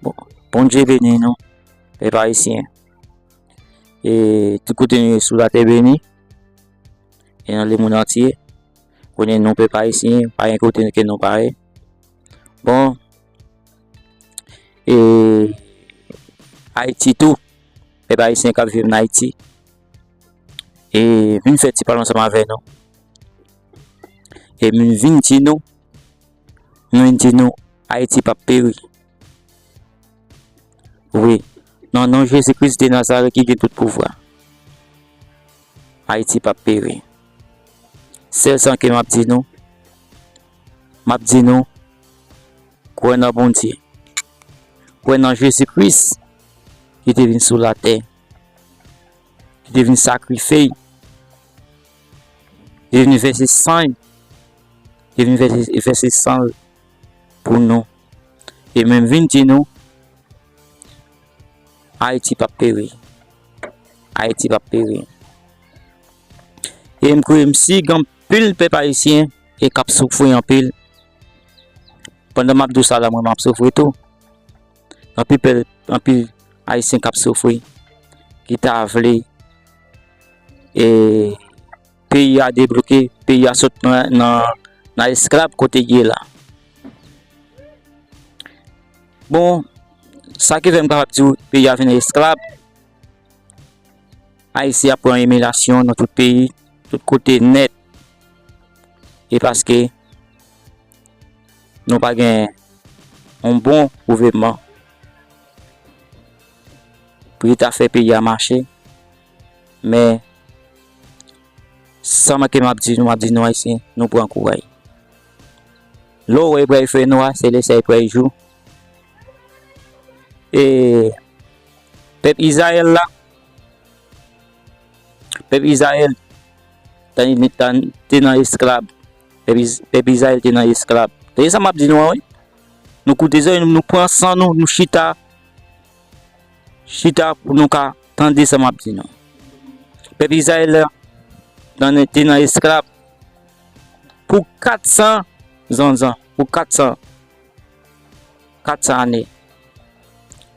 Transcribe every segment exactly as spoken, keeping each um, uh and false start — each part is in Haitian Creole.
Bon, Bondye beni nou, pèp ayisyen. E tout kote nou ye sou latè beni, e nan lemonn antye. Konnen nou pèp ayisyen, pa gen kote ke nou pa ye. Bon, e Ayiti tou, pèp ayisyen k ap viv nan Ayiti. E vin fè ti pale ansanm avè nou. E m vin di nou, m vin di nou, Ayiti p ap peri. Wi, nan non Jezi Kris de Nazarèt ki gen tout pouvwa, Ayiti p ap peri. Sèl sa ke m ap di nou, m ap di nou, kwè nan Bondye. Kwè nan Jezi Kris ki te vin sou latè, ki te vin sakrifye, ki te vin vèse san, ki te vin vèse, vèse san pou nou. E mwen vin di nou, Ayiti p ap peri. Ayiti p ap peri. E m kwè m si gen anpil pèp ayisyen e k ap soufri anpil. Pandan m ap di w sa la, mwen m ap soufri tou. Anpil pèp, anpil ayisyen k ap soufri, ki ta vle, e, peyi a debloke, peyi a sot nan, nan, nan esklav kote l ye la. Bon, sa ki fè m kapab di w peyi a vin esklav, Ayisyen ap pran imilyasyon nan tout peyi, tout kote nèt. E paske nou pa gen yon bon gouvènman pou li ta fè peyi a mache. Men, sa m ap di nou, m ap di nou Ayisyen, nou pran kouraj. Lè w wè l pral fè nwa, se lè sa l pral jou. E pèp Izrayèl la, pèp Izrayèl te nan esklav. Pèp Iz-, pèp Izrayèl te nan esklav. Tande sa m ap di nou an, wi. Nou koute zòrèy nou, nou pran san nou, nou chita. Chita pou nou ka tande sa m ap di nou. Pèp Izrayèl la nan, te nan esklav pou kat san zan, pou kat san, kat san ane,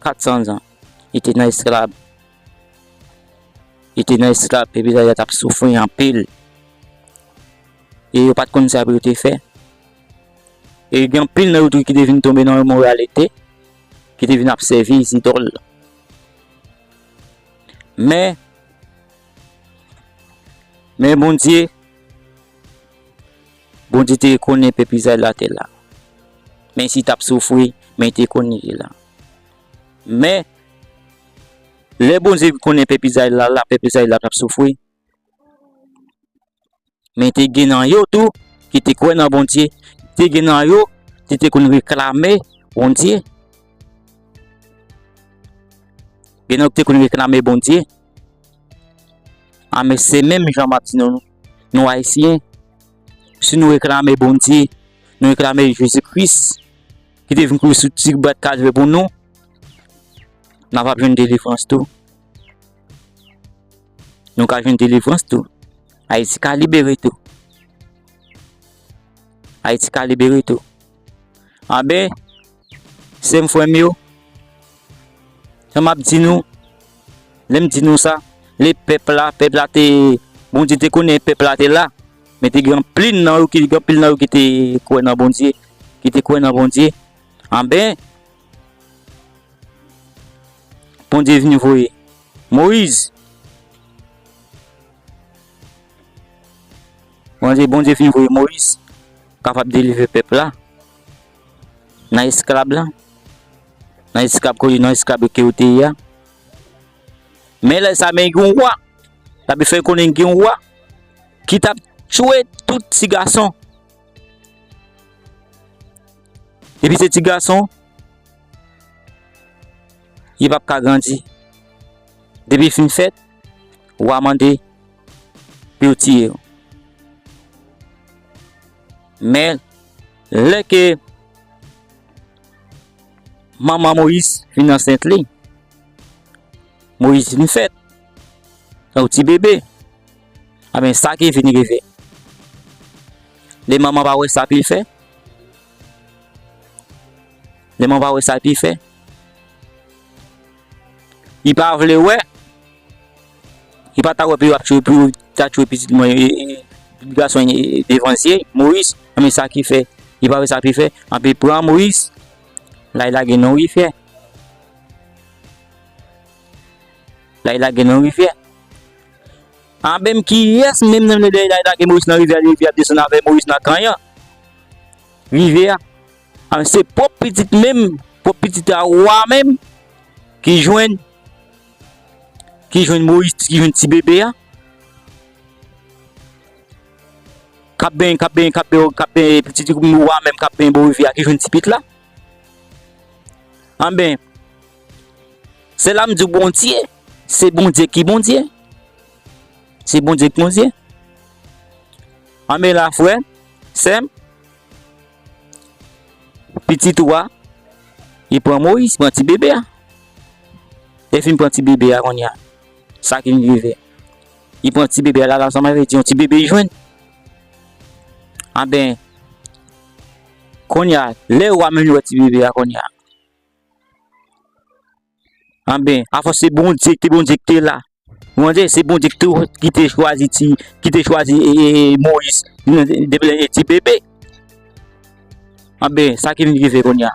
kat san zan. Li te nan esklav. Li te nan esklav, pèp Izrayèl la t ap soufri anpil. E yo pa t konn sa pou yo te fè. E gen anpil nan yo tou ki te vin tonbe nan imoralite, ki te vin ap sèvi zidòl. Men, men Bondye, Bondye te konnen pèp Izrayèl la te la. Men si t ap soufri, men li te konnen li te la. Men, lè Bondye konnen pèp Izrayèl la la, pèp Izrayèl la t ap soufri, men te gen nan yo tou ki te kwè nan Bondye, te gen nan yo ki te konn reklame Bondye. Gen nan yo ki te konn reklame Bondye. A, men se menm jan m ap di nou, nou Ayisyen, si nou reklame Bondye, nou reklame Jezi Kris, ki te vin kouri sou ti bwat kadavè pou nou, n ap ap jwenn delivrans tou. Nou ka jwenn delivrans tou. Ayiti ka libere tou. Ayiti ka libere tou. Anben, sè m, frè m yo, jan m ap di nou, lè m di nou sa, lè pèp la, pèp la te, Bondye te konnen pèp la te la, men te gen anpil nan yo ki, gen anpil nan yo ki te kwè nan Bondye, ki te kwè nan Bondye. Anben, Bondye vin voye Moyiz. Bondye, Bondye vin voye Moyiz kapab delivre pèp la nan esklav la, nan esklav kote, nan esklav ke yo te ye a. Men lè sa, men gen yon wa, l ap fè konnen gen yon wa ki t ap tchwe tout ti gason. Depi se ti gason, li p ap ka grandi. Depi fin fèt, wa mande pou yo tiye yo. Men, lè ke manman Moyiz vin ansent li, Moyiz vin fèt, yon ti bebe. Anben, sa ki vin rive. Lè manman pa wè sa pou l fè, lè manman pa wè sa pou l fè, li pa vle wè, li pa ta wè pou yo ap tchwe, pou yo ta tchwe pitit mwen, e, e, pitit gason, e, e, devan zye Moyiz. Anben sa ki fè, li pa wè sa pou fè, anben pran Moyiz, l al lage nan rivyè. L al lage nan rivyè. Anben kiyès menm nan lè l al lage Moyiz nan rivyè, rivyè ap desann avè Moyiz nan kanyon rivyè a? Anben se pwòp pitit menm, pwòp pitit a wa menm ki jwenn, ki jwenn Moyiz, ki jwenn ti bebe a. K ap benyen, k ap benyen, k ap benyen, k ap benyen, pitit wa menm k ap benyen bò rivyè a ki jwenn ti pitit la. Anben, se la m di w Bondye, se Bondye ki Bondye. Se Bondye ki Bondye. Anben la, frè, sè m, pitit ou a, li pran Moyiz, pran ti bebe a. Lè fin pran ti bebe a kounye a, sa ki vin rive? Li pran ti bebe a, la, la, sa m vle di, yon ti bebe li jwenn. Anben, kounye a, lè wa menm li wè ti bebe a kounye a. Anben, afòs se Bondye, te Bondye ki te la. Ou konprann? Se Bondye ki te, ki te chwazi ti, ki te chwazi, e, e, e, Moyiz, e, e, ti bebe. Anben, sa ki vin rive kounye a?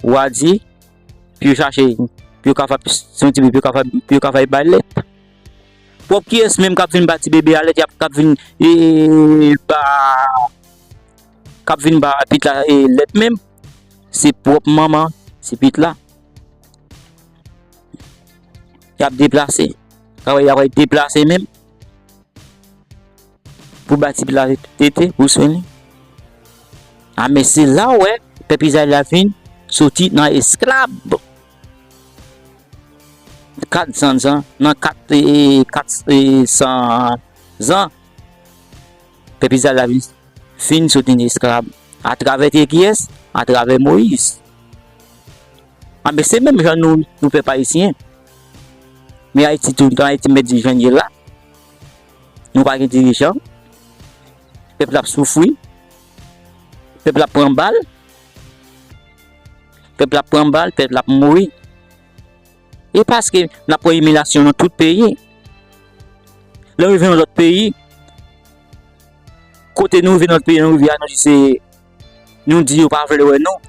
Wa di, pou yo chache, pou yo ka fè, se yon ti bebe, pou yo ka fè, pou yo ka fè bay lèt. Pwòp kiyès menm k ap vin ba ti bebe a lèt, y ap, k ap vin, e, ba, k ap vin ba pitit la, e, lèt menm? Se pwòp manman ti pitit la. Y ap deplase. Travay y ap deplase menm pou ba ti pitit la tete, pou swen li. A, men se la w wè pèp Izrayèl la vin soti nan esklav. Kat san zan, nan kat, e, kat, e, san zan, pèp Izrayèl la vin, fin soti nan esklav. Atravè te kiyès? Atravè Moyiz. Anben, se menm jan nou, nou pèp ayisyen. Men Ayiti tou, nan Ayiti, mèt di jan ye la. Nou pa gen dirijan. Pèp la ap soufri. Pèp la ap pran bal. Pèp la ap pran bal, pèp la ap mouri. E paske n ap pran imilyasyon nan tout peyi. Lè nou rive nan lòt peyi, kote nou rive nan lòt peyi, nou rive a, nou di se, nou di yo pa vle wè nou.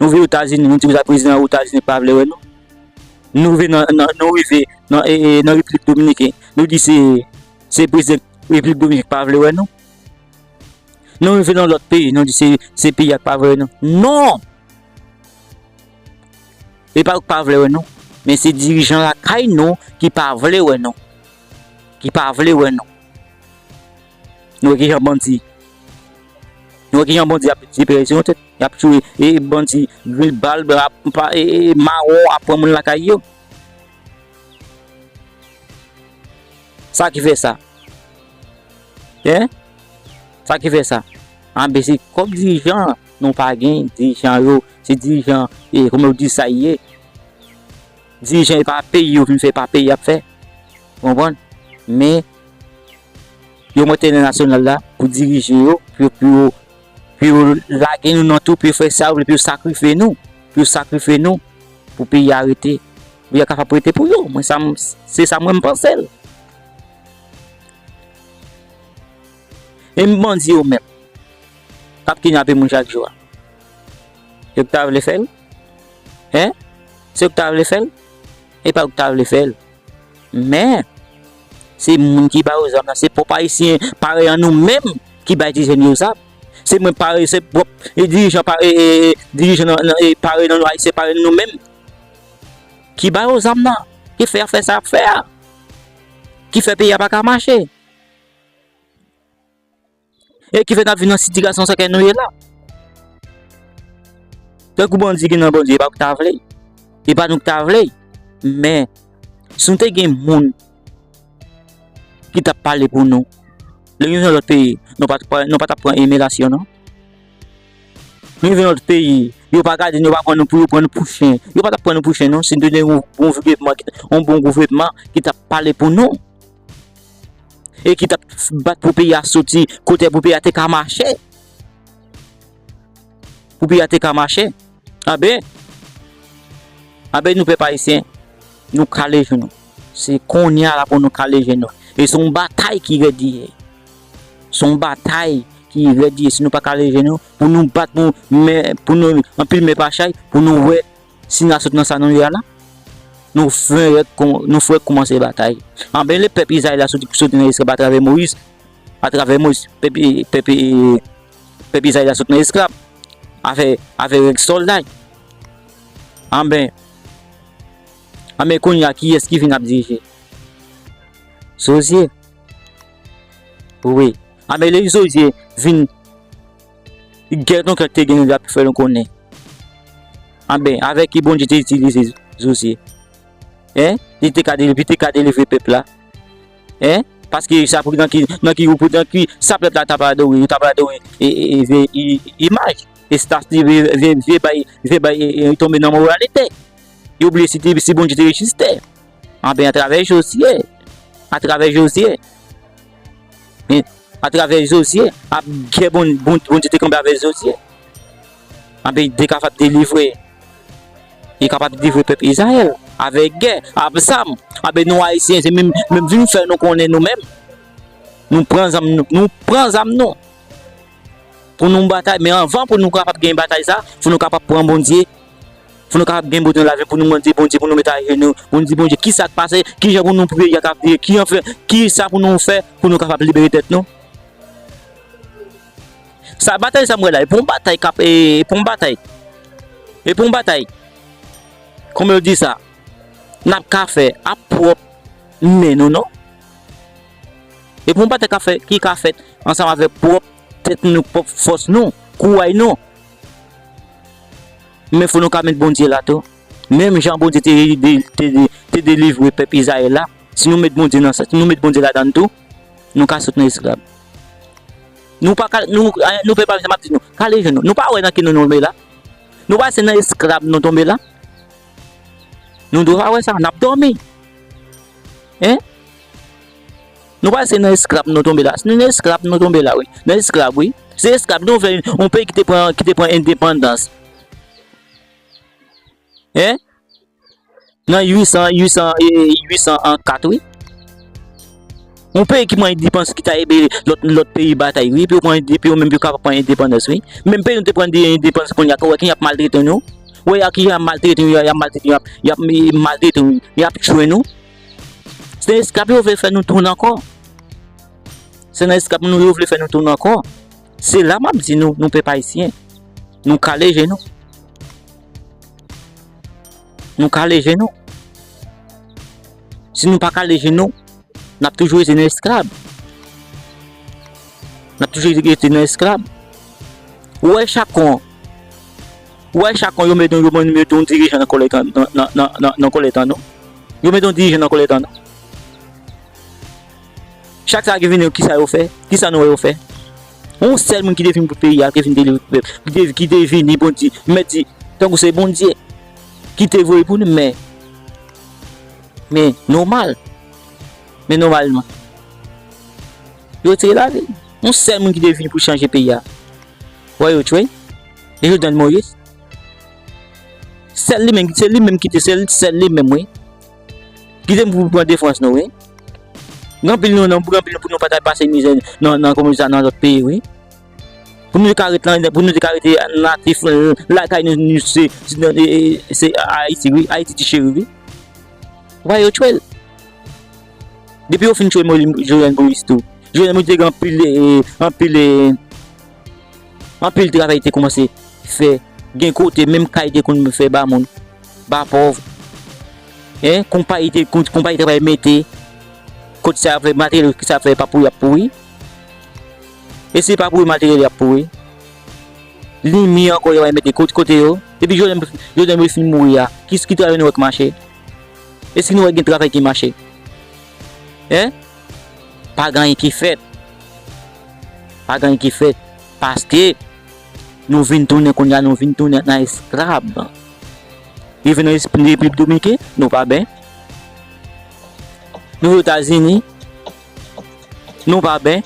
Nou rive Etazini, nou di prezidan Etazini pa vle wè nou. Nou rive nan, nan, nou rive nan, e, e, nan Repiblik Dominiken, nou di se, se prezidan Repiblik Dominiken pa vle wè nou. Nou rive nan lòt peyi, nou di se, se peyi a k pa vle wè nou. Non! E pa yo k pa vle wè nou, men se dirijan lakay nou ki pa vle wè nou. Ki pa vle wè nou. Nou wè kijan bandi, nou wè kijan bandi ap tire sou yon tèt. Y ap tire, e, bandi, grenn bal, ap, pa, e, e, mawon ap pran moun lakay yo. Sa ki fè sa. Hein? Sa ki fè sa. Anben, se kòb dirijan nou pa gen, dirijan yo, se dirijan, e, kòman yo di sa ye. Dirijan e pa peyi yo vin fè, pa peyi y ap fè. Ou konprann? Men, yo mete entènasyonal la pou dirije yo, pou, pou, pou yo lage nou nan tou, pou yo fè sa yo vle, pou yo sakrifye nou, pou yo sakrifye nou, pou peyi a rete, pou peyi a kapab rete pou yo. Mwen, sa m, se sa mwen m panse l. E m bandi yo menm k ap kidnape moun chak jou a. Yo k ta vle fè l? Hein? Se yo k ta vle fè l? E pa yo k ta vle fè l. Men, se moun ki ba yo zam nan, se pwòp ayisyen parèy an nou menm ki bay ti jèn yo zam. Se mwen parèy, se pwòp, e, dirijan pa, e, e, e, dirijan nan, nan, e, parèy nan nou, ayisyen parèy nan nou menm ki ba yo zam nan, ki fè afè sa y ap fè a, ki fè peyi a pa ka mache. E ki fè n ap vin nan sitiyasyon sa ke nou ye la. Tankou bandi ki nan bandi, e pa yo k ta vle. E pa nou k ta vle. Men, si nou te gen moun ki t ap pale pou nou, lè nou nan lòt peyi, nou pa t, nou pa t ap pran imilyasyon, non. Nou vin lòt peyi, yo pa gade nou, yo pa pran nou pou, yo pran nou pou chen. Yo pa t ap pran nou pou chen, non. Si nou te gen yon bon gouvènman, yon bon gouvènman ki t ap pale pou nou, e ki t ap bat pou peyi a soti, kote pou peyi a te ka mache. Pou peyi a te ka mache. Anben, Anben, nou pèp ayisyen, nou kale je nou. Se kounye a la pou nou kale je nou. E se yon batay ki rèd li ye. Se yon batay ki rèd li ye. Si nou pa kale je nou, pou nou bat, pou, men, pou nou anpil men pa chay, pou nou wè si n a sot nan sa nou ye a la. Nou frè, nou frè kòmanse batay. Anben, lè pèp Izrayèl la soti, soti nan esklav atravè Moyiz, atravè Moyiz, pèp, pèp, pèp Izrayèl la sot nan esklav, avè, avè règ sòlda. Anben, anben, kounye a, kiyès ki vin ap dirije? Zozye. Wi. Anben, lè Zozye vin, gèt yon kèk te gen, l ap fè nou konnen. Anben, avèk ki Bondye te itilize Zozye? Hein? Li te ka deli-, li te ka delivre pèp la. Hein? Paske sa pou nan ki, nan ki, pou nan ki, sa pèp la t ap adore, yo t ap adore e, e, e, vye i-, imaj. Estati, vye, vye, vye bay, vye bay, e, e, tonbe nan moralite. Yo bliye si, si Bondye te rejis tè. Anben, atravè Jozye, atravè Jozye, men, atravè Jozye, ap gen Bon, Bon, Bondye te kanpe avè Jozye. Anben, li te kapab delivre, li kapab delivre pèp Izrayèl avèk gè, avèk zam. Anben, nou Ayisyen, se menm, menm vin fè nou konnen nou menm. Nou pran zam nou, nou pran zam nou. Pou nou batay, men anvan pou nou kapab gen batay sa, fò nou kapab pran Bondye. Fò nou kapab gen Bondye nan lavi pou nou mande Bondye, pou nou met ajenou, pou nou di Bondye, kisa k pase, kijan pou nou priye, y a k ap priye, ki anfen, kisa pou nou fè pou nou kapab libere tèt nou. Sa batay sa m wè la, e pa yon batay k ap, e, e pa yon batay. E pa yon batay. Kòman yo di sa? N ap ka fè a pwòp men nou, non? E pa yon batay k ap fè, ki ka fèt ansanm avèk pwòp tèt nou, pwòp fòs nou, kouray nou. Men fò nou ka met Bondye la tou. Menm jan Bondye te, te, te, te delivre pèp Izrayèl la, si nou met Bondye nan sa, si nou met Bondye ladann tou, nou ka sot nan esklav. Nou pa ka, nou, nou pèp ayisyen, m ap di nou, kale je nou. Nou pa wè nan ki nou, nou tonbe la? Nou pa se nan esklav nou tonbe la? Nou dwe pa wè sa, n ap dòmi. Hein? Nou pa se nan esklav nou tonbe la. Se nan esklav nou tonbe la, wi. Nan esklav, wi. Se esklav nou fè yon peyi ki te pran, ki te pran endepandans. Hein? Nan uit san, uit san, e, uit san kat, wi. Yon peyi ki pran endepandans, ki ta ede lòt, lòt peyi batay, wi. Epi yo pran, epi yo menm yo kapab pran endepandans, wi. Menm peyi nou te pran endepandans kounye a, wè ki y ap maltrete nou. Wè, y a ki y ap maltrete nou, y ap maltrete nou, y ap, y ap maltrete nou, y ap tchwe nou. Se esklav yo vle fè nou tounen ankò. Se nan esklav nou yo vle fè nou tounen ankò. Se la m ap di nou, nou pèp ayisyen, nou kale je nou. Nou kale je nou. Si nou pa kale je nou, n ap toujou rete nan esklav. N ap toujou rete nan esklav. Ou wè chak kon, ou wè chak kon yo met, yo met, met yon dirijan nan kòlèg an, nan, nan, nan, nan, nan kòlèg an nou. Yo met yon dirijan nan kòlèg an nou. Chak sa ki vini, kisa yo fè? Kisa nou wè yo fè? Yon sèl moun ki te vin pou peyi a, ki te vin delivre pèp, ki te, ki te vini, Bondye, mèt di, tankou se Bondye ki te voye pou nou, men, men nòmal, men nòmalman, yo retire lavi l. Yon sèl moun ki te vin pou chanje peyi a, wè yo tchwe, e Jovenel Moïse. Sèl li menm, se li menm ki te, sèl, sèl li menm, wi. Ki te pou pran defans nou, wi. Gen anpil nou, nan, gen anpil nou pou nou pa ta pase mizè nan, nan, kòman di sa, nan lòt peyi, wi. Pou nou te ka ret lan, pou nou te ka rete natif, lakay nou, nou se, se, e, e, se Ayiti, wi. Ayiti ti cheri, wi. Wè yo tchwe l. Depi yo fin tchwe Mo-, Jovenel Moïse tou. Jovenel Moïse te gen anpil, e, anpil, e, anpil travay te kòmanse fè. Gen kote, menm kay te konn fè ba moun, ba pòv. Hein, konpayi te, kon-, konpayi travay mete. Kote sa fè materyèl, ki sa fè pa pouri, ap pouri. E si pa pouri, materyèl y ap pouri. Limyè ankò, yo va mete kot-, kote yo. Depi Jovenel, Jovenel Moïse fin mouri a, ki, ki travay nou wè k mache? Èske nou wè gen travay ki mache? Hein? Pa gen anyen ki fèt. Pa gen anyen ki fèt. Paske nou vin tounen kounye a, nou vin tounen nan esklav. Rive nan es-, Repiblik Domiken, nou pa byen. Nou Etazini, nou pa byen.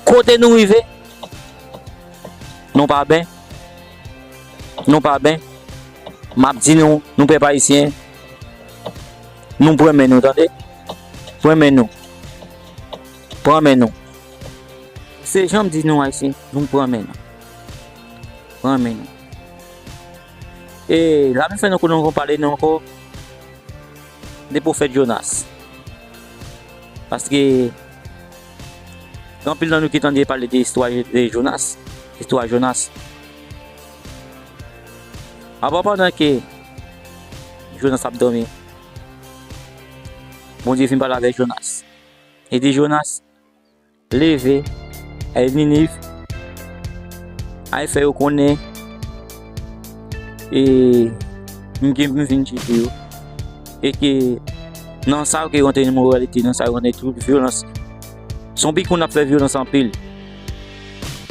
Kote nou rive, nou pa byen. Nou pa byen. M ap di nou, nou pèp ayisyen, nou pran men nou, tande. Pran men nou. Pran men nou. Se jan m di nou ayisyen, nou pran men nou. Pran men nou. E la m fè nou konnen ankò, pale nou ankò de pwofèt Jonas. Paske gen anpil nan nou ki tande pale de istwa de Jonas. Istwa Jonas. Apa pandan ke Jonas ap dòmi, Bondye vin pale avèk Jonas. Li di Jonas, leve, al Niniv, al fè yo konnen, e m gen pou m vin jije yo. E ke nan sa yo ke yo antre nan imoralite, nan sa yo antre tout vyolans. Se yon peyi ki konn ap fè vyolans anpil.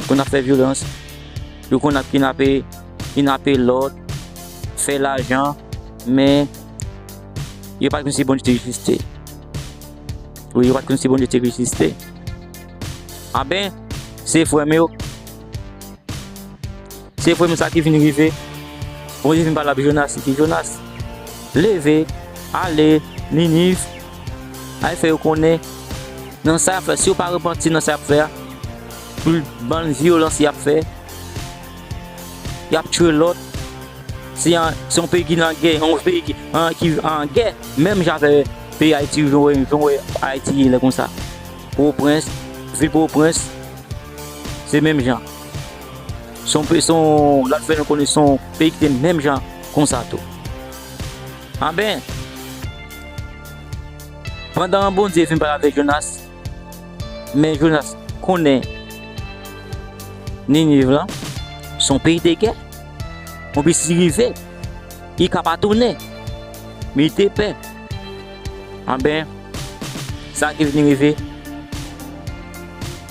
Konn ap fè vyolans. Yo konn ap kidnape, kidnape lòt, fè lajan, men yo pa t konn si Bondye te egziste. Wi, yo pa t konn si Bondye te egziste. Anben, se frè m yo. Se frè m sa ki vin rive. Bondye vin pale ak Jonas, li di, Jonas, leve, ale Niniv, al fè yo konnen nan sa y ap fè. Si yo pa repanti nan sa y ap fè a, pou bann vyolans y ap fè, y ap tchwe lòt. Se yon, se yon peyi ki nan gè, yon peyi ki an, ki an gè, menm jan avèk peyi Ayiti, jan w wè, jan w wè Ayiti ye lè konsa. Pòtoprens, vil Pòtoprens, se menm jan. Se yon pe-, se yon, l ap fè nou konnen se yon peyi ki te menm jan konsa tou. Anben, pandan Bondye fin pale avèk Jonas, men Jonas konnen Niniv lan, se yon peyi de gè. Yon peyi si rive, li ka pa tounen. Men li te pè. Anben, sa ki vin rive,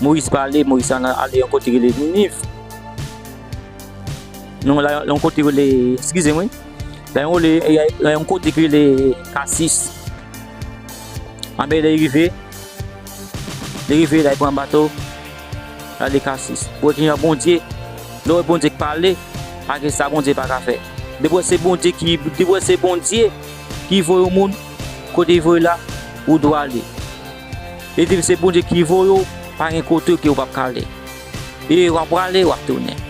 Moyiz pale, Moyiz al nan, ale yon kote ki rele Niniv. Non, la, yon kote ki rele, eskize m, wi. La, yon, la, yon kote ki rele Tasis. Anben, lè li rive, li rive la, li pran bato, l ale Tasis. Pou wè kijan Bondye, lè w wè Bondye k pale, pa gen sa Bondye pa ka fè. Depi w wè se Bondye ki, depi w wè se Bondye ki voye yon moun, kote li voye la, ou dwe ale. E depi se Bondye ki voye w, pa gen kote ke w p ap ka ale. E w ap prale, w ap tounen.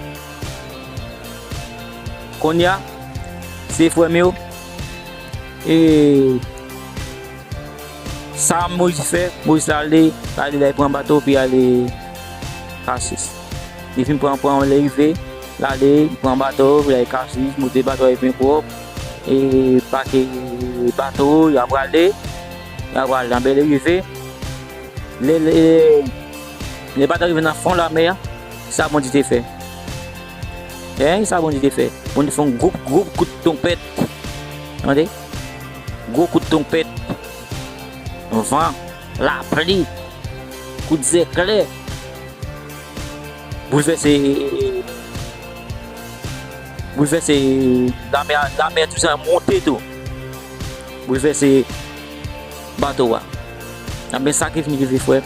Kounye a, se frè m yo, e sa Moyiz fè, Moyiz l ale, l ale la, li pran bato, pou l ale Tasis. Li fin pran, pran, lè l rive, l ale, li pran bato, pou l ale Tasis, monte bato a, li byen pwòp, e pake bato, y ap prale, y ap prale. Anben lè l rive, lè, lè, lè bato a rive nan fon lamè a, sa Bondye te fè. E sa Bondye te fè. Bondye fè yon gwo, gwo kout twonpèt. Tande? Gwo kout twonpèt. Van, lapli, kout zèklè. Boulvèse, boulvèse lamè, lamè tou sa monte tou. Boulvèse bato a. Anben sa ki vin rive, frè.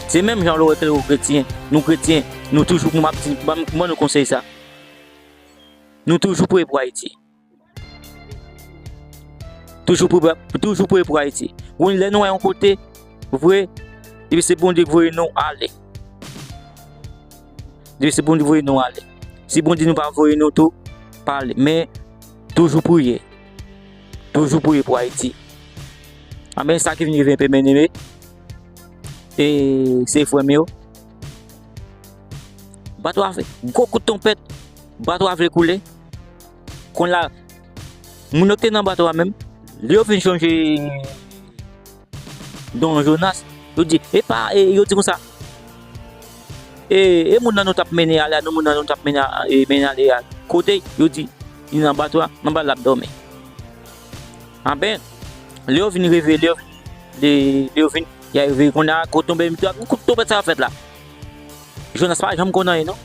Se menm jan lè w wè ke nou kretyen, nou kretyen, nou toujou, m ap di, ban, ban nou konsèy sa. Nou toujou pre pou Ayiti. Toujou pre, toujou pre pou Ayiti. Bon, lè nou wè yon kote, vre, depi se Bondye ki voye nou, ale. Depi se Bondye voye nou, ale. Si Bondye nou pa voye nou tou, pa ale. Men, toujou priye. Toujou priye pou Ayiti. Anben, sa ki vin rive, byeneme, e se frè m yo. Bato a fè gwo kout twonpèt, bato a vle koule. Kounye a, moun yo ki te nan bato a menm, lè yo vin chonje Don Jonas, yo di, epa, e, yo di konsa, e, e moun nan nou t ap mennen ale a, nou moun nan nou t ap mennen a, e, mennen ale a, kote, yo di, li nan bato a, nan bato l ap dòmi. Anben, lè yo vin reveye, lè yo vin, lè, lè yo vin, y a reveye, kounye a, kout twonpèt, kout twonpèt sa fèt la. Jonas pa janm konn anyen, non.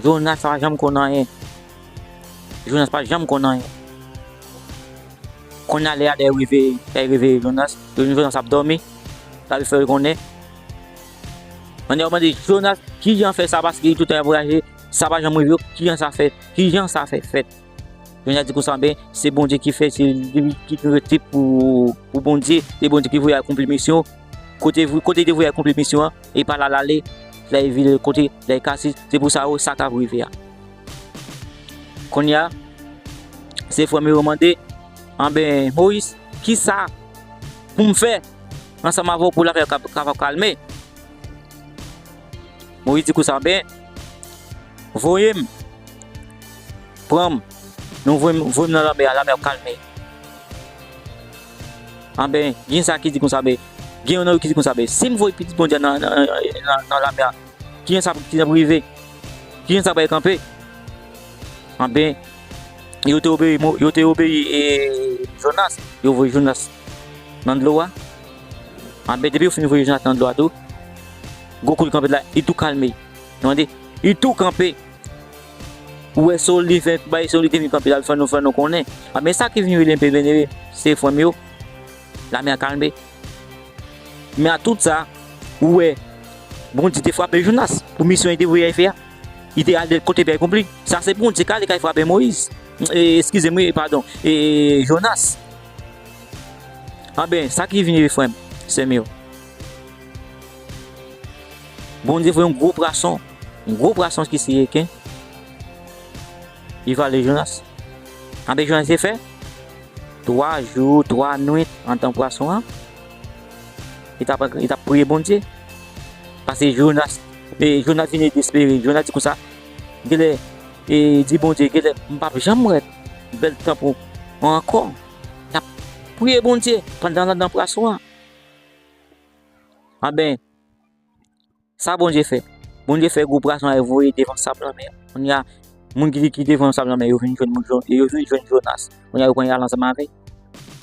Jonas pa janm konn anyen. Jonas pa janm konn anyen. Kounye a, lè a, lè yo reveye, lè yo reveye Jonas, yo jwenn Jonas ap dòmi, l ap fè yo konnen. Kounye a, yo mande Jonas, kijan fè sa, paske li toutan ap voyaje, sa pa janm rive yo, kijan sa fè, kijan sa fè fèt? Jonas di konsa, ben, se Bondye ki fè, se li ki rete pou, pou Bondye, se Bondye ki voye akonpli misyon. Kote, kote li te voye akonpli misyon an, e pa la l ale, la e vire kote, la e kase, se pou sa yo, sa k ap rive a. Kounye a, se frè m yo mande, anben, Moyiz, kisa pou m fè ansanm avè w pou lanmè a kab-, kapab kalme? Moyiz di konsa, ben, voye m, pran m, nou voye m, voye m nan lanmè a, lanmè a ap kalme. Anben, gen sa ki di konsa, ben, gen yon nan yo ki di konsa, ben, si m voye pitit Bondye a nan, nan, nan, nan lanmè a, kijan sa, kijan pou rive? Kijan sa pral kanpe? Anben, yo te obeyi, Mo-, yo te obeyi, e, Jonas, yo voye Jonas nan dlo a. Anben, depi yo fin voye Jonas nan dlo a tou, gwo kou l kanpe la, li tou kalme. Nou tande? Li tou kanpe. Ou wè, se li fè bay, se li te vin kanpe la, fè nou, fè nou konnen. Anben, sa ki vin rele m, byeneme, se frè m yo, lanmè a kalme. Men a tout sa, ou wè, Bondye te frape Jonas pou misyon li te voye al fè a. Li te al kote byen akonpli. Sa se Bondye k ale k al frape Moyiz. E, eskize m, wi, padon. E, Jonas. Anben, sa ki vini, frè m, sè m yo. Bondye voye yon gwo pwason. Yon gwo pwason ki se reken. Li vale Jonas. Anben, Jonas te fè twa jou, twa nwit anndan pwason an. Li t ap, li t ap priye Bondye. Paske Jonas, e, Jonas vin dezespere. Jonas di konsa, genlè, e, di Bondye, genlè, m p ap janm wè bèl tan pou mwen ankò. L ap priye Bondye pandan l anndan pwason an. Anben, sa Bondye fè? Bondye fè gwo pwason al voye devan sab lanmè a. Kounye a, moun ki, ki devan sab lanmè, yo vin jwenn moun, yo vin jwenn Jonas. Kounye a, yo pran y al ansanm avè l.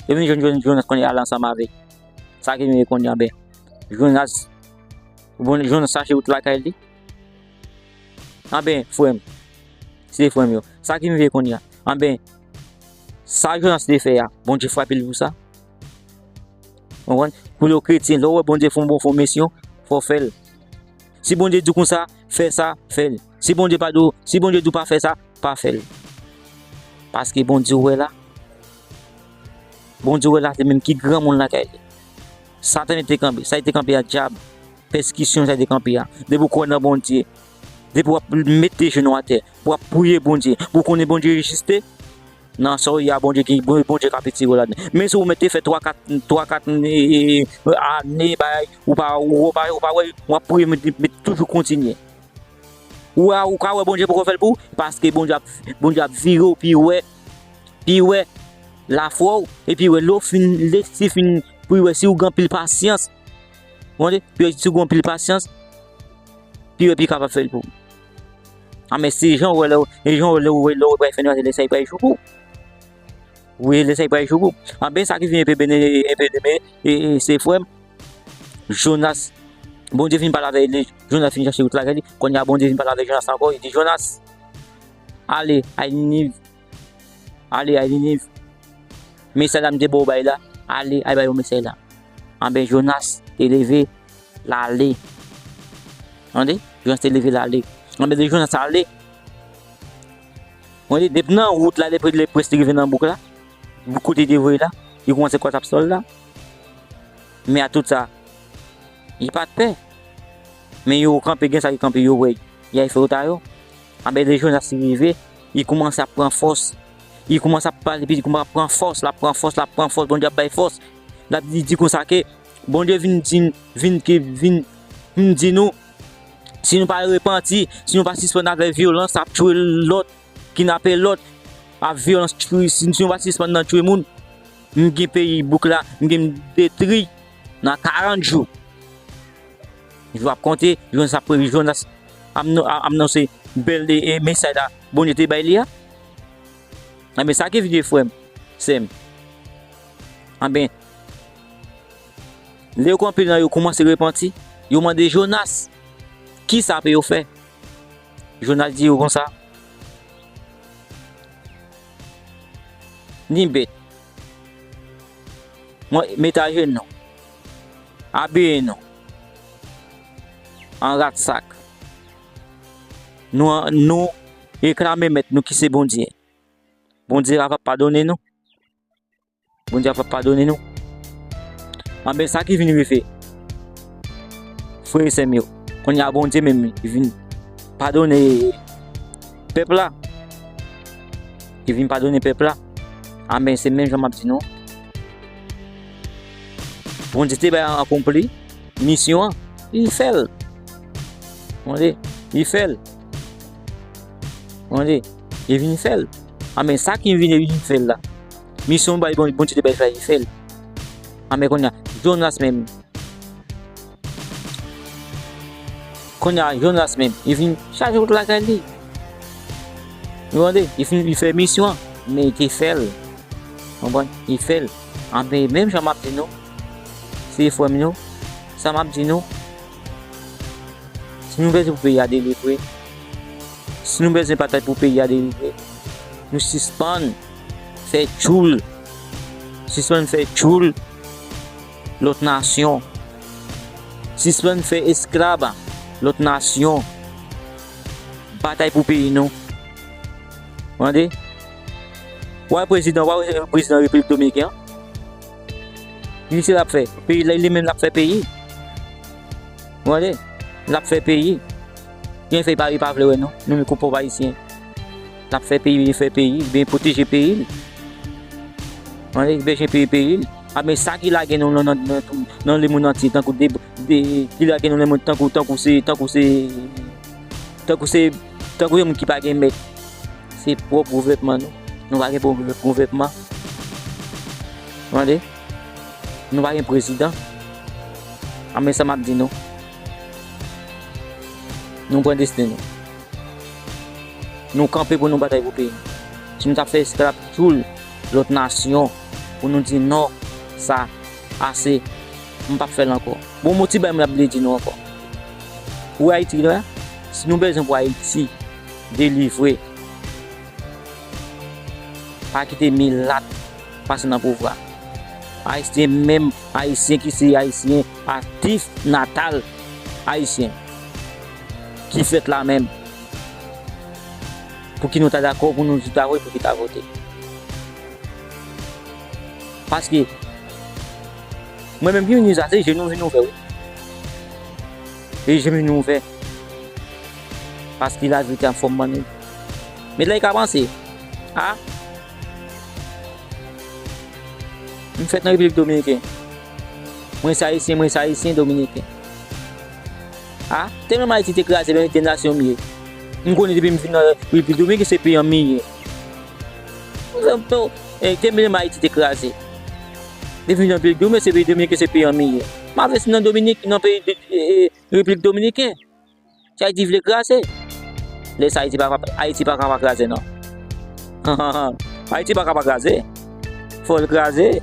Yo vin jwenn, jwenn Jonas, kounye a, y al ansanm avè l. Sa ki vin kounye a, ben, Jonas, bon, Jonas chache wout lakay li. Anben, frè m, se frè m yo. Sa ki vin kounye a. Anben, sa Jonas te fè a, Bondye frape l pou sa. Ou konprann? Pou yo kretyen, lè w wè Bondye fè yon bon, fè yon misyon, fò w fè l. Si Bondye di w konsa, fè sa, fè l. Si Bondye pa di w, si Bondye di w pa fè sa, pa fè l. Paske Bondye wè la. Bondye wè la, se menm ki granmoun lakay li. Satan te kanpe, sa li te kanpe a dyab. Pèsekisyon sa li te kanpe a. Depi w kwè nan Bondye, depi w ap mete jenou atè, w ap priye Bondye, pou w konnen Bondye egziste, nan sa w ye a, Bondye gen, Bon-, Bondye ka retire w ladan. Men si w mete fè twa, kat, twa, kat, e, e, e, ane, bay, ou pa, ou pa, ou pa wè, w ap priye, men, men toujou kontinye. Ou a, ou ka wè Bondye poko fè l pou ou, paske Bondye ap, Bondye ap vire w, pi wè, pi wè lafwa w, epi wè lè w fin, lè si fin, pou wè si w gen anpil pasyans. Ou tande? Pi wè si w gen anpil pasyans, pi wè pi kapab fè l pou ou. A, men se jan w wè lè w, e jan w wè lè w, lè w pral fè nou, lè sa pral jou pou ou. Wi, lè sa pral jou pou ou. Anben, sa ki vin enpe bene, enpe bene, e, e, se frè m, Jonas, Bondye vin pale avè li, Jonas vin chache wout lakay li. Kounye a, Bondye vin pale avè Jonas ankò, li di, Jonas, ale, al Niniv. Ale, al Niniv. Mesaj la m te ba w bay la, ale, al bay yo mesaj la. Anben, Jonas te leve, l ale. Tande? Jonas te leve, l ale. Anben, lè Jonas ale, tande, depi nan wout la, lè, lè prèske rive nan bouk la, bouk kote li te voye la, li kòmanse kwè t ap sòl la. Men a tout sa, li pa t pè. Men yo kanpe, gen sa ki kanpe, yo wè, y al fè wout a yo. Anben, lè Jonas rive, li kòmanse ap pran fòs. Li kòmanse ap pale, epi li kòmanse ap pran fòs, l ap pran fòs, l ap pran fòs, Bondye ap bay fòs. L ap di, di konsa ke Bondye vin di, vin ke, vin, vin di nou, si nou pa repanti, si nou pa sispann avè vyolans, ap tchwe lòt, kidnape lòt, ap vyolans, tchwe, si, si nou pa sispann nan tchwe moun, m gen peyi bouk la, m gen m detri nan karant jou. Jou ap konte, Jonas ap, Jonas ap, ap anonse bèl, e, e, mesaj la Bondye te bay li a. Anben, sa ki vini, frè m, sè m. Anben, lè yo, anpil nan yo kòmanse repanti, yo mande Jonas, kisa pou yo fè? Jonas di yo konsa, ni bèt, mwen, mete ajenou, abiye nou an rat sak. Nou, nou reklame mèt nou ki se Bondye. Bondye pa p ap padone nou. Bondye p ap padone nou. Anben, sa ki vin rive, frè e sè m yo, kounye a Bondye menm li vin padone pèp la. Li vin padone pèp la. Anben, se menm jan m ap di nou. Bondye te bay akonpli misyon an, li fè l. Tande, li fè l. Tande, li vin fè l. Anben, sa ki vin, li vin fè l la. Misyon bay Bon-, Bondye te bay fè, li fè l. Anben, kounye a, Jonas menm. Kounye a, Jonas menm, li vin chaje wout lakay li. Ou tande, li fin, li fè misyon an, men li te fè l. Konprann? Li fè l. Anben, menm jan m ap di nou, se frè m yo, sa m ap di nou, si nou bezwen pou peyi a delivre, si nou bezwen batay pou peyi a delivre, nou sispann fè tchoul, sispann fè tchoul lòt nasyon, sispann fè esklav lòt nasyon, batay pou peyi nou. Tande? W a wè prezidan, w a wè prezidan Repiblik Dominiken an? Li se l ap fè. Peyi la, li menm l ap fè peyi. Ou tande? L ap fè peyi. Byen fè, li pa, li pa vle wè nou. Nou menm kon pòv ayisyen. L ap fè peyi, li fè peyi, byen pwoteje peyi l. Ou tande? Li byen peyi, peyi l. A, men sa ki lage nou nan, nan, nan, nan lemonn antye, tankou de, de, ki lage nou nan lemonn tankou, tankou se, tankou se, tankou se, tankou yon moun ki pa gen mèt. Se pwòp gouvènman nou. Nou pa gen pwòp gouvènman. Tande? Nou pa gen prezidan. A, men sa m ap di nou. Nou pran desten nou. Nou kanpe pou nou batay pou peyi nou. Si nou t ap fè esklav tchoul lòt nasyon, pou nou di non, sa, ase, m p ap fè l ankò. Bon, m ti bay m ap vle di nou ankò. Pou Ayiti la, si nou bezwen pou Ayiti delivre, pa kite milat pase nan pouvwa. Ayisyen menm, Ayisyen ki se Ayisyen, natif natal Ayisyen, ki fèt la menm. Pou ki nou ta dakò, pou nou di ta vre, pou ki ta vote. Paske, mwen menm ki vin di sa, se je nou vin ouvè, wi. Se je nou vin ouvè. Paske laverite ap fè m bann. Men lè l ka panse, a, m fèt nan Repiblik Dominiken. Mwen se Ayisyen, mwen se Ayisyen Dominiken. A, te menm Ayiti te kraze, men de nasyon m ye. M konnen depi m vin nan Repiblik Dominiken, se peyi an m ye. M fè, m fè, e, te menm Ayiti te kraze. Depi m vin nan Repiblik Dominiken, se peyi Dominiken, se peyi an m ye. M ap envesti nan Dominik, nan peyi de, e, e, Repiblik Dominiken. Si Ayiti vle kraze, lè sa Ayiti pa, Ayiti pa ka pa kraze, non. Ayiti pa ka pa kraze. Fò l kraze.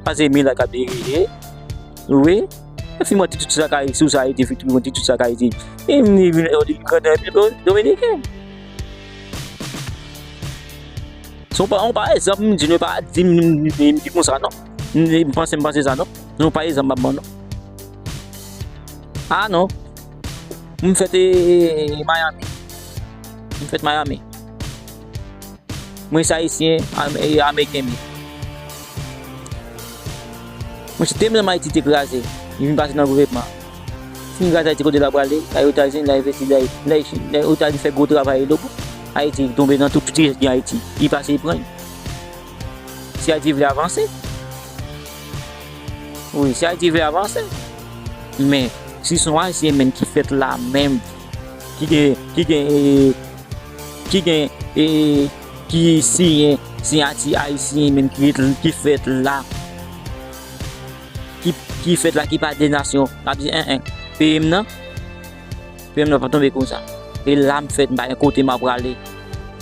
Paske milat k ap dirije. Wi. Epi mwen, tout sa k Ayiti, sou sa Ayiti, epi mwen, tout sa k Ayiti. E m vin, e, vin, vin, Dominiken. Se yon pa, yon pa egzanp, m di nou, pa di m, m, m, m di konsa, non. M, m panse, m panse sa, non. Se yon pa egzanp m ap ban nou. A non. M fèt, e, Miami. M fèt Miami. Mwen se Ayisyen, Am-, e, Ameriken m ye. Mwen se te menm Ayiti te kraze. Li vin pase nan gouvènman. Fin gaz Ayiti kote l ap prale, la Etazini, la envesti, la, la, la Etazini fè gwo travay, e lòt Ayiti tonbe nan tout, tout ki gen Ayiti. Li pase, li pran. Si Ayiti vle avanse. Wi, si Ayiti vle avanse. Men, si se yon Ayisyen menm ki fèt la menm, ki gen, ki gen, e, ki gen, e, ki siyen, siyati Ayisyen menm ki, ki fèt la, ki, ki fèt la, ki pa de nasyon, l ap di, en, en, peyi m nan, peyi m nan pa tonbe konsa. E la m fèt, m pa gen kote m ap prale.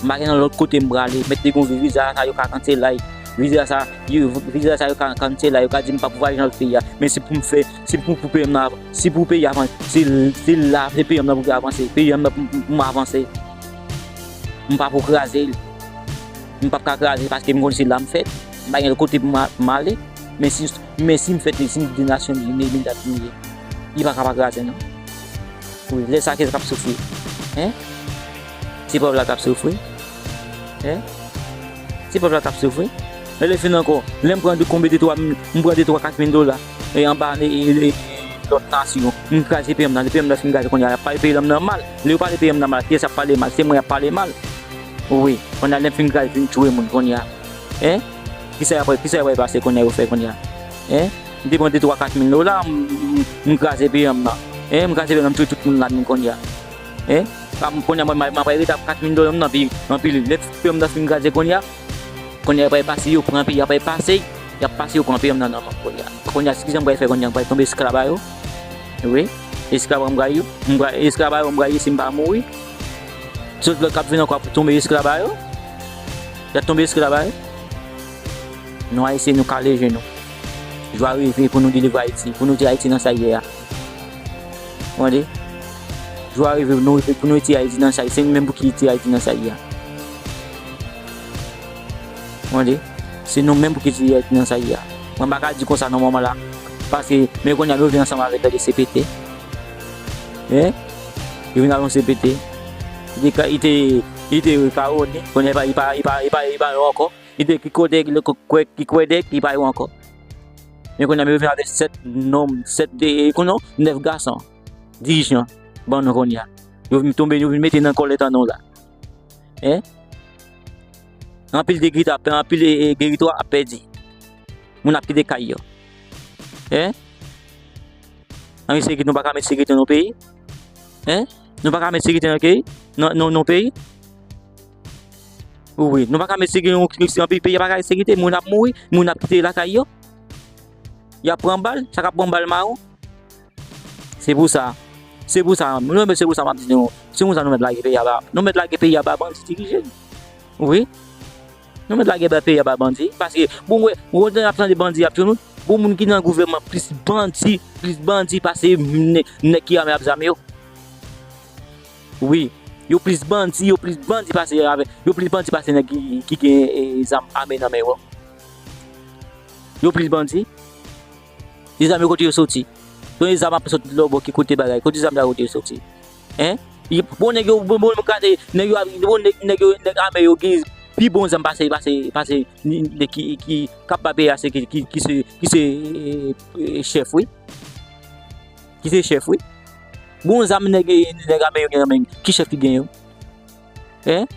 M pa gen nan lòt kote m prale. Mèt te gon viza sa yo ka kansèl la. Viza sa, yo, viza sa yo ka kansèl la. Yo ka di m pa pou vwayaje nan lòt peyi a. Men se pou m fè, se pou, pou peyi m nan, se pou peyi a avanse. Se, se la, se peyi m nan pou avanse. Peyi m nan pou, pou, pou m avanse. M pa pou kraze l. M p ap ka kraze paske m konn se la m fèt. M pa gen lòt kote pou m a-, m ale. Men si, men si m fèt, si m de nasyon m ye, men, men dat m ye. Li pa ka pa kraze, non. Wi, lè sa, kiyès k ap soufri? Hen? Se pèp la k ap soufri. Hen? Se pèp la k ap soufri. E lè fin ankò, lè m pran de, konbe de twa, m pran de twa kat mil dola, e anba, e, e, e, lòt nasyon, m kraze peyi m nan, lè peyi m nan fin kraze kounye a, y ap pale peyi m nan mal. Lè yo pale peyi m nan mal, kiyès y ap pale mal? Se mwen y ap pale mal. Wi, kounye a lè m fin kraze, fin tchwe moun kounye a. Hein? Kisa y ap, kisa y ap pase kounye a, yo fè kounye a? Hein? M te pran de twa kat mil dola, m, m, m kraze peyi m nan. Hein? M kraze peyi m nan, m tchwe tout moun ladan kounye a. Hein? Sa m, kounye a mwen, m, m ap rete ak kat mil dola m nan, pi anpil. Lè peyi m nan fin kraze kounye a, kounye a y ap pase, yo pran peyi, y ap pase, y ap pase, yo pran peyi m nan nan men m kounye a. Kounye a, se kisa m pral fè kounye a? M pral tonbe esklav a yo? Wi, esklav a yo m pral ye, m pral, esklav a yo m pral ye si m pa mouri. Sot lòt k ap vin ankò ap tonbe esklav a yo. Y ap tonbe esklav a yo. Nou Ayisyen, nou kale je nou. Jou a rive pou nou delivre Ayiti, pou nou di Ayiti nan sa l ye a. Tande? Jou a rive pou nou, pou nou retire Ayiti nan sa l ye. Se nou menm pou ki retire Ayiti nan sa l ye a. Tande? Se nou menm pou ki retire Ayiti nan sa l ye a. Mwen pa ka di konsa nan moman la. Paske, men kounye a nou vin ansanm avèk tande C P T. Hein? Yo vin avèk yon C P T. Li te, li te, li te kawone. Kounye a li pa, li pa, li pa, li pa yo ankò. Li te ki kote, ki kwè, ki kwè de, li pa yo ankò. Men kounye a, yo vin avèk sèt nonm, sèt de, kounye a, nèf gason. Dirijan, ban nou kounye a. Yo vin tonbe, yo vin mete nan kòlèt an nou la. Hein? Anpil de geto ap, anpil, e, e, geto ap pèdi. Moun ap kite kay yo. Hein? Ann sekirite, nou pa ka met sekirite nan peyi? Hein? Nou pa ka met sekirite nan peyi? Nan, nan, nan peyi? Wi, nou pa ka met sekirite, anpil peyi a pa ka sekirite, moun ap mouri, moun ap kite lakay yo. Y ap pran bal, sa k ap pran bal mawon. Se pou sa, se pou sa, nou, se pou sa m ap di nou, se pou sa nou mèt lage peyi a ba, nou mèt lage peyi a ba bandi dirije l. Wi. Nou mèt lage ba peyi a ba bandi. Paske, bon, wè, wè, lè n ap tande bandi ap tchounouch, bon, moun ki nan gouvènman plis bandi, plis bandi pase nè-, nèg ki ame ak zam yo. Wi, yo plis bandi, yo plis bandi pase avè, yo plis bandi pase nèg ki, ki gen, e, zam ame nan men yo. Yo plis bandi. Se zam yo kote yo soti? Donk, e zam ap sot lòbò ki kote bagay? Kote zam sa kote yo soti? Hein? Bon, nèg yo, bon, bon, gade, nèg yo, bon, nèg, nèg yo, nèg ame yo gen pi bon zam pase, pase, pase nèg ki, ki, k ap ba peyi a se ki, ki, ki se, ki se, e, e, chèf, wi. Ki se chèf, wi. Bon zam nèg, nèg ame yo gen nan men, ki chèf ki gen yo? Hein?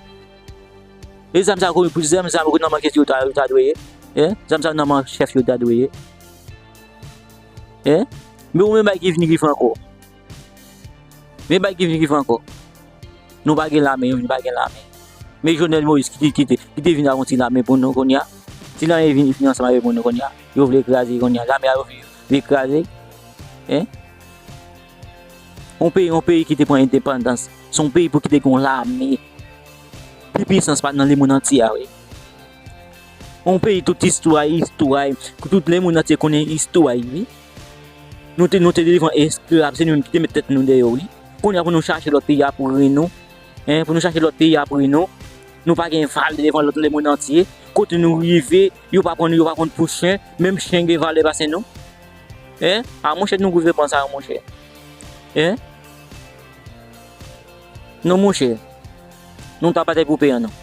E zam sa yo, pou zam sa yo nan men ki yo ta, yo ta dwe ye? Hein? Zam sa yo nan men chèf yo ta dwe ye? Hein? Men ou menm bay ki vin rive ankò. Men bay ki vin rive ankò. Nou pa gen lame, nou pa gen lame. Men Jovenel Moïse ki te, ki te, ki te vin ak yon ti lame pou nou kounye a. Ti lame vin, vin ansanm avèk pou nou kounye a. Yo vle kraze kounye a. Lame a yo vle, vle kraze. Hein? Yon peyi, yon peyi ki te pran endepandans, se yon peyi pou ki te gen yon lame. Pi pwisans pa nan lemonn antye a, wi. Yon peyi tout istwa, istwa, tout lemonn antye konnen istwa, wi. Nou te, nou te devan esklav, se nou menm ki te met tèt nou dèyè, wi. Kounye a pou nou chache lòt peyi a pou ri nou. Hein, pou nou chache lòt peyi a pou ri nou. Nou pa gen valè devan lòt lemonn antye. Kote nou rive, yo pa pran nou, yo pa pran nou pou chen. Menm chen gen valè pase nou. Hein? A monchè, nou gouvènman sa yo, monchè. Hein? Non, monchè. Nou ta batay pou peyi an, non.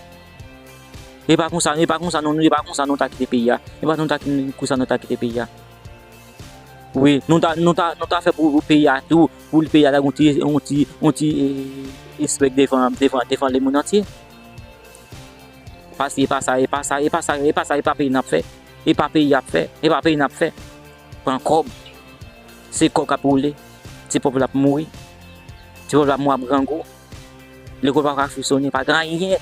E pa konsa, e pa konsa, non, e pa konsa nou ta kite peyi a. E pa nou ta, konsa nou ta kite peyi a. Wi, nou ta, nou ta, nou ta fè pou, pou peyi a tou, pou peyi a ta gon ti, yon ti, yon ti, e, respè devan, devan, devan lemonn antye. Paske e pa sa, e pa sa, e pa sa, e pa sa, e pa peyi n ap fè. E pa peyi ap fè, e pa peyi n ap fè. Pran kòb. Se kòb k ap woule. Ti pèp la ap mouri. Ti pèp la ap mouri ap grangou. Lekòl pa ka fonksyone, pa gen anyen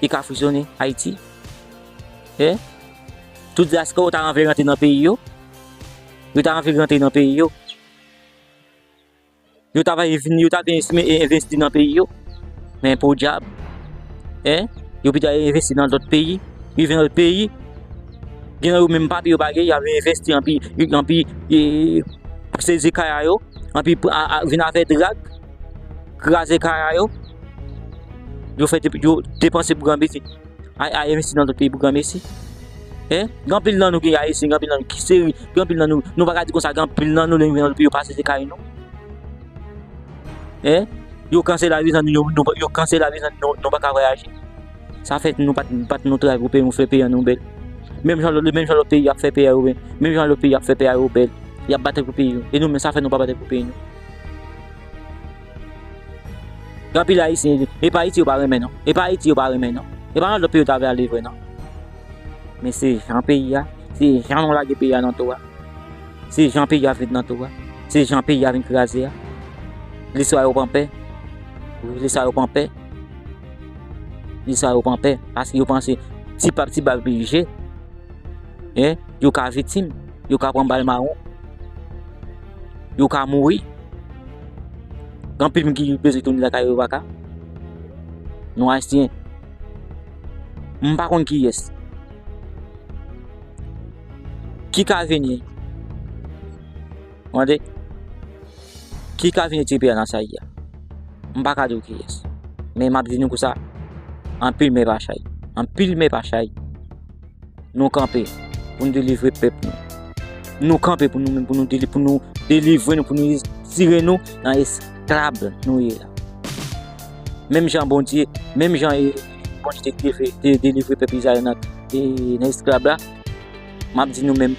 ki ka fonksyone Ayiti. E? Tout dyaspora yo ta anvi rantre nan peyi yo. Yo ta anvi rantre nan peyi yo. Yo ta va vin, yo ta vin envesti nan peyi yo. Men podyab. Hein? Yo pito al envesti nan lòt peyi. Yo vin nan lòt peyi. Gen nan yo menm papye yo pa gen, y ap envesti anpi, anpi, e, sezi kay a yo. Anpi, a, a, vin avè drag. Kraze kay a yo. Yo fè, yo depanse pou granmesi. Ay, ay, envesti nan lòt peyi pou granmesi. Hein? Gen anpil nan nou ki Ayisyen, gen anpil nan nou ki seri, gen anpil nan nou, nou pa ka di konsa, gen anpil nan nou, lè nou vin nan lòt peyi, yo pa sezi kay nou. Hein? Yo kanse lavi nan nou, yo, nou, yo kanse lavi nan nou, nou pa ka vwayaje. Sa fè nou pa t, pa t nou travay pou peyi nou, fè peyi an nou bèl. Menm jan lòt, menm jan lòt peyi ap fè peyi a yo bèl. Menm jan lòt peyi ap fè peyi a yo bèl. Y ap batay pou peyi yo. E nou menm, sa fè nou pa batay pou peyi nou. Gen anpil Ayisyen, e pa Ayiti yo pa renmen non. E pa Ayiti yo pa renmen non. E pa nan lòt peyi yo ta vle ale vre non. Men se jan peyi a, se jan nou lage peyi a nan tou a. Se jan peyi a vin nan tou a. Se jan peyi a vin kraze a. Listwa yo pran pè. Wi, listwa yo pran pè. Listwa yo pran pè. Paske yo panse ti pa ti bal pije, en, yo ka viktim. Yo ka pran bal mawon. Yo ka mouri. Gen anpil moun ki bezwen tounen lakay yo, yo pa ka. Nou Ayisyen. M pa konn kiyès. Ki ka vini? Tande? Ki ka vini tire peyi a nan sa ye a? M pa ka di w kiyès. Men m ap di nou konsa, anpil men pa chay. Anpil men pa chay. Nou kanpe pou nou delivre pèp nou. Nou kanpe pou nou menm, pou nou deli-, pou nou delivre nou, pou nou retire nou nan esklav nou ye la. Menm jan Bondye, menm jan, e, Bondye te delivre, te delivre pèp Izrayèl nan, e, nan esklav la, m ap di nou menm,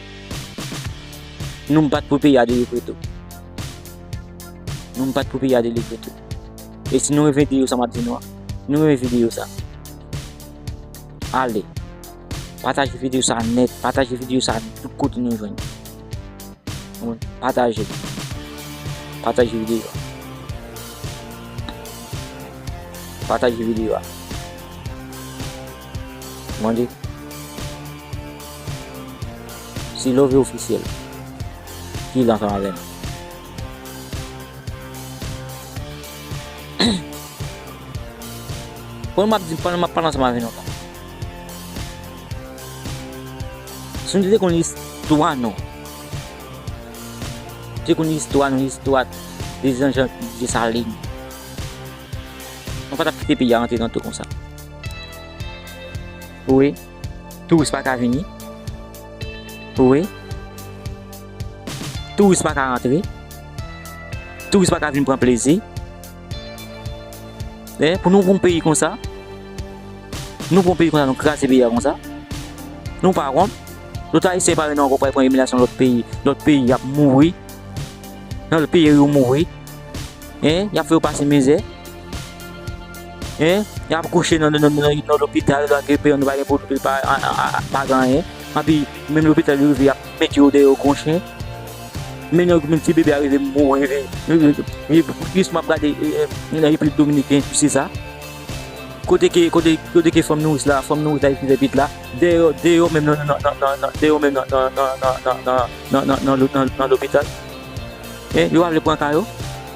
nou bat pou peyi a delivre tou. Nou bat pou peyi a delivre tou. E si nou renmen videyo sa m ap di nou an, nou renmen videyo sa, ale. Pataje videyo sa nèt, pataje videyo sa tout kote nou jwenn. Pataje. Pataje videyo a. Pataje videyo a. Mande. Se Love Officiel ki la ansanm avè m. Pandan m ap di, pandan m ap pale ansanm avè nou la. Si nou te konn istwa nou, te konn istwa nou, istwa Prezidan Jan Desalin, nou pa t ap kite peyi a rantre nan tou konsa. Wi. Touris pa ka vini. Wi. Touris pa ka rantre. Touris pa ka vin pran plezi. E, pou nou pran yon peyi konsa, nou pran yon peyi konsa, nou kraze peyi a konsa. Nou pa wont. Lòt Ayisyen pare nou ankò pral pran imilyasyon lòt peyi. Lòt peyi ap mouri. Nan lòt peyi yo mouri. En, y ap fè yo pase mizè. En, y ap kouche nan, nan, nan, nan, nan lopital, lòt ke peyi nou pa gen pwoblèm, pa, a, a, a, pa gen anyen. Anpi, menm lopital yo rive, y ap mete yo dèyè yo kon chen. Men nan, menm ti bebe a rive mouri, rive, rive, rive, jis m ap gade, e, e, nan Repiblik Dominiken, se sa. Kote ke, kote, kote ke fanm nouris la, fanm nouris la, ki fè pit la, dèyè, dèyè menm nan, nan, nan, nan, nan, dèyè menm nan, nan, nan lopital. E, yo pa vle pran ka yo?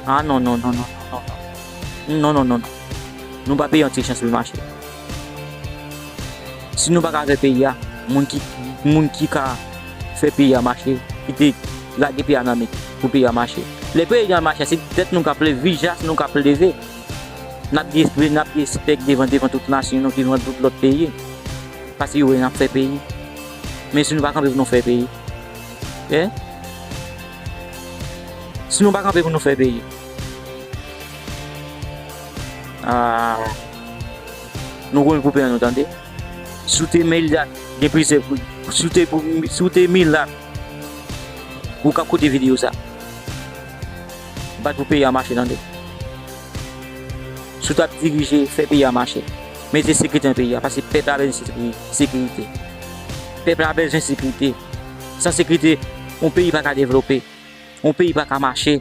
A, non, non, non, non, non, non. Non, non, non, non, non. Nou ba peyi an ti chans pou l mache. Si nou pa ka fè peyi a, moun ki, moun ki ka fè peyi a mache, ki te lage peyi a nan men pou peyi a mache. Lè peyi a mache, se tèt nou k ap leve, vijans nou k ap leve. N ap gen, n ap gen respè devan, devan tout nasyon, nou devan tout lòt peyi. Paske yo wè n ap fè peyi. Men si nou pa kanpe pou nou fè peyi, e? Si nou pa kanpe pou nou fè peyi, a, nou konn pou peyi an nou, tande. Si w te milat, gen plizyè, si w te, si w te milat, ou k ap koute videyo sa. Bat pou peyi a mache, tande. Si w t ap dirije, fè peyi a mache. Mete sekirite nan peyi a, paske pèp la bezwen sekiri-, sekirite. Pèp la bezwen sekirite. San sekirite, yon peyi pa ka devlope. Yon peyi pa ka mache.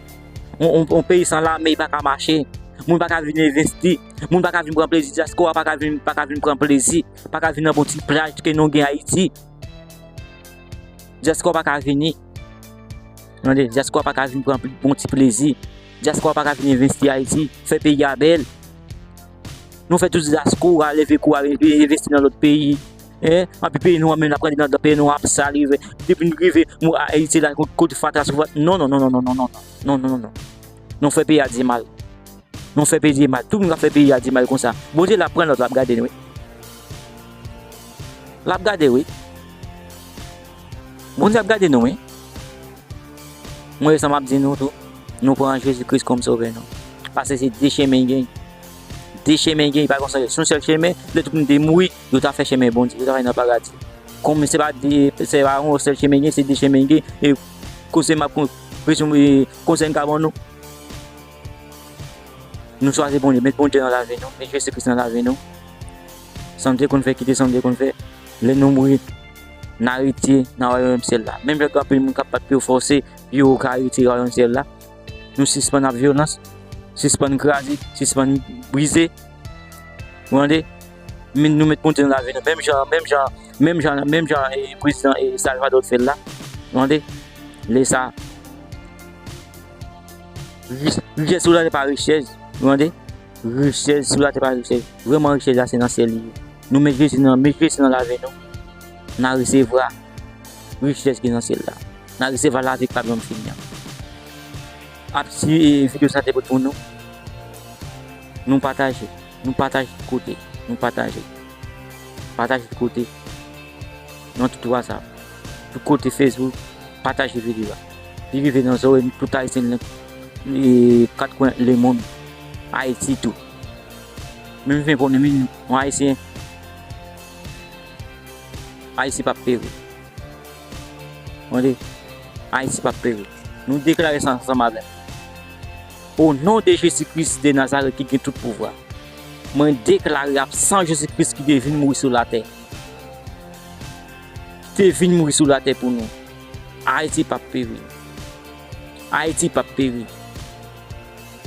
Yon, yon, yon peyi san lame pa ka mache. Moun pa ka vin envesti. Moun pa ka vin pran plezi. Dyaspora pa ka vin, pa ka vin pran plezi. Pa ka vin nan bon ti plaj ke nou gen Ayiti. Dyaspora pa ka vini. Tande, dyaspora pa ka vin pran bon ti plezi. Dyaspora pa ka vin envesti Ayiti, fè peyi a bèl. Nou fè tout dyaspora leve kou a, envesti nan lòt peyi. En, anpi peyi nou an menm, n ap rete nan peyi nou an, ap sal rive. Depi n rive, mou Ayiti la, kote fatra sou fatra. Non, non, non, non. Non, non, non, non. Nou fè peyi a di mal. Nou fè peyi di mal. Tout moun k ap fè peyi a di mal konsa. Bondye l ap pran nòt, l ap gade nou, wi. L ap gade, wi. Bondye ap gade nou, wi. Mwen, sa m ap di nou tou, nou pran Jezi Kris kòm sovè nou. Paske se de chemen gen. De chemen gen, pa gon sèl, se yon sèl chemen. Lè tout moun te mouri, yo ta fè chemen Bondye, yo ta fè nan paradi. Kòm se pa de, se pa yon sèl chemen gen, se de chemen gen. E koze m ap kon-, prezon, e konsèy m ka ban nou, nou chwazi Bondye, met Bondye nan lavi nou, met Jezi Kris nan lavi nou. Sa nou te konn fè, kite sa nou te konn fè. Lè nou mouri, n a retire nan wayòm syèl la. Menm jan gen anpil moun k ap bat pou yo fòse, pou yo ka retire wayòm syèl la. Nou sispann ap vyolans, sispann kraze, sispann brize. Ou tande? Men nou met Bondye nan lavi nou. Menm jan, menm jan, menm jan, menm jan, e, prezidan, e, Salvador te fè l la. Ou tande? Lè sa, rich-, richès sou latè pa richès. Ou tande? Richès sou latè pa richès. Vrèman, richès la, se nan syèl li ye. Nou met Jezi nan, met Jezi nan lavi nou. N a resevwa richès ki nan syèl la. N a resevwa lavi k p ap janm fini an. Ap si, e, videyo sa te pote pou nou. Nou pataje. Nou pataje tout kote. Nou pataje. Pataje tout kote. Nan tout WhatsApp. Tout kote Facebook. Pataje videyo a. Li rive nan zòrèy tout Ayisyen nan, e, kat kwen lemonn. Ayiti tou. Menm ven konnen menm yon Ayisyen. Ayiti p ap peri. Tande, Ayiti p ap peri. Nou deklare sa ansanm avè m. O non de Jezi Kris de Nazarèt ki gen tout pouvwa, mwen deklare absan Jezi Kris ki te vin mouri sou latè, ki te vin mouri sou latè pou nou, Ayiti p ap peri. Ayiti p ap peri.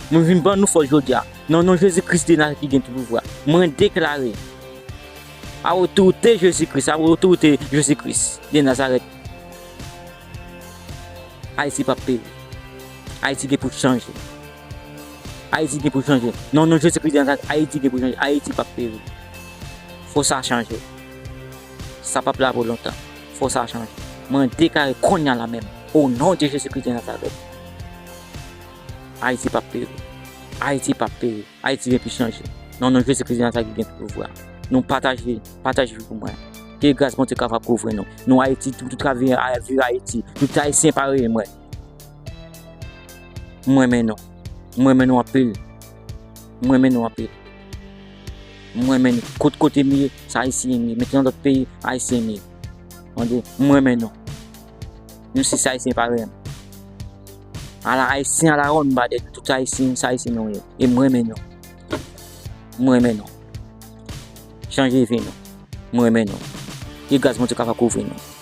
Mwen vin ban nou fòs jodi a. Nan non Jezi Kris de Nazarèt ki gen tout pouvwa, mwen deklare, a otorite Jezi Kris, a otorite Jezi Kris de Nazarèt, Ayiti p ap peri. Ayiti gen pou chanje. Ayiti gen pou chanje. Nan non Jezi Kris de Nazarèt, Ayiti gen pou chanje. Ayiti p ap peri. Fò sa chanje. Sa p ap la pou lontan. Fò sa chanje. Mwen deklare kounye a la menm, o non de Jezi Kris de Nazarèt, Ayiti p ap peri. Ayiti p ap peri. Ayiti gen pou chanje. Nan non Jezi Kris de Nazarèt ki gen tout pouvwa. Nou pataje, pataje pou mwen. Ke gras Bondye kapab kouvri nou. Nou Ayiti, tout, tout ka vire, vire Ayiti. Tout Ayisyen parèy mwen. Mwen renmen nou. Mwen renmen nou anpil. Mwen renmen nou anpil. Mwen renmen nou. Kot kote m ye, se Ayisyen m ye. Mete nan lòt peyi, Ayisyen m ye. Tande, mwen renmen nou. Nou se Ayisyen parèy m. Ala Ayisyen, ala wonn badè, tout Ayisyen, se Ayisyen nou ye. E mwen renmen nou. Mwen renmen nou. Chanje vi nou. Mwen renmen nou. Ke gras Bondye kapab kouvri nou.